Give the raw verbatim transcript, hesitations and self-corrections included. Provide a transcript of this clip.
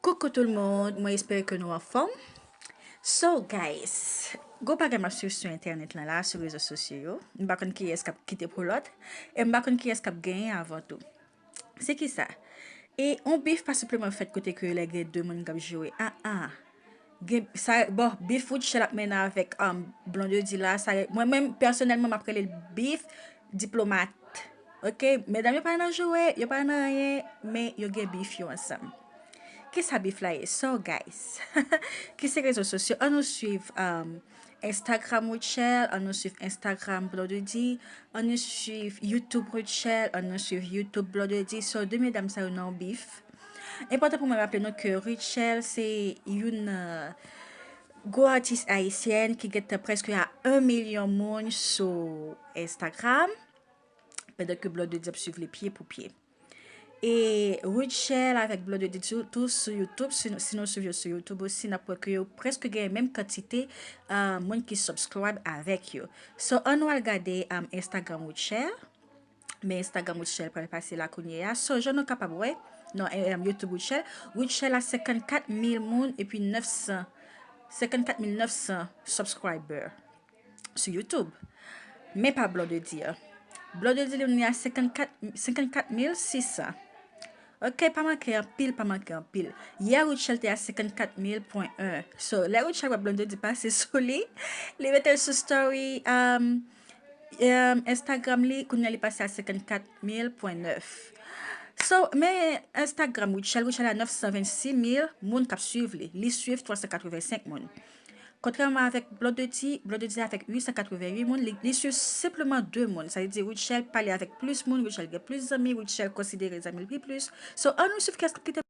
Coucou tout le monde, mwen espere ke nou anfòm. So guys, gwo bagay m ap swiv sou entènèt lan la, sou rezo sosyo yo. M pa konn kiyès k ap kite pou lòt, e m pa konn kiyès k ap genyen avan tou. Se ki sa? E on bif pa senpleman fèt kote ke lè gen de moun k ap joure. Ah ah. Gen sa, bon, bif Rutshelle ap mennen avèk um, Blondedy la, sa, mwen menm pèsonèlman m ap rele l bif diplomat. Ok, medam yo pa nan joure, yo pa nan anyen, men yo gen bif yo ansanm. Ki sa bif la ye? So guys, ki se rezo sosyo? An nou swiv um, Instagram Rutshelle, an nou swiv Instagram Blondedy, an nou swiv YouTube Rutshelle, an nou swiv YouTube Blondedy. So de medam sa yo nan yon bif. Enpòtan pou mwen raple nou ke Rutshelle se youn nan gwo atis ayisyèn ki gentan prèske a yon milyon moun sou Instagram, pandan ke Blondedy ap swiv li pye pou pye. E Rutshelle avèk Blondedy tou, tou sou YouTube, si, si nou swiv yo sou YouTube osi, n ap wè ke yo prèske gen menm kantite uh, moun ki subscribe avèk yo. So, an nou al gade um, Instagram Rutshelle. Men Instagram Rutshelle pral pase la kounye a. So, jan nou kapab wè, non, eh, eh, YouTube Rutshelle, Rutshelle a senkannkat mil moun epi nèf san, senkannkat mil nèf san subscriber sou YouTube. Men pa Blondedy an. Blondedy li menm li a senkannkat, senkannkat mil sis san. Ok, pa manke anpil, pa manke anpil. Yè Rutshelle te a senkannkat mil pwen en. So, lè Rutshelle wè Blondedy pase sou li, li mete l sou story um, um, Instagram li, kounye a li pase a senkannkat mil pwen nèf. So, men Instagram Rutshelle, Rutshelle a nèf san vennsis mil moun k ap swiv li. Li swiv twa san katrevensenk moun. Kontrèman avèk Blondedy, Blondedy avèk uit san katreven uit moun, li, li swiv senpleman de moun. Sa vle di Rutshelle pale avèk plis moun, Rutshelle gen plis zanmi, Rutshelle konsidere zanmi l pi plis. So, an nou swiv kiyès k ap kite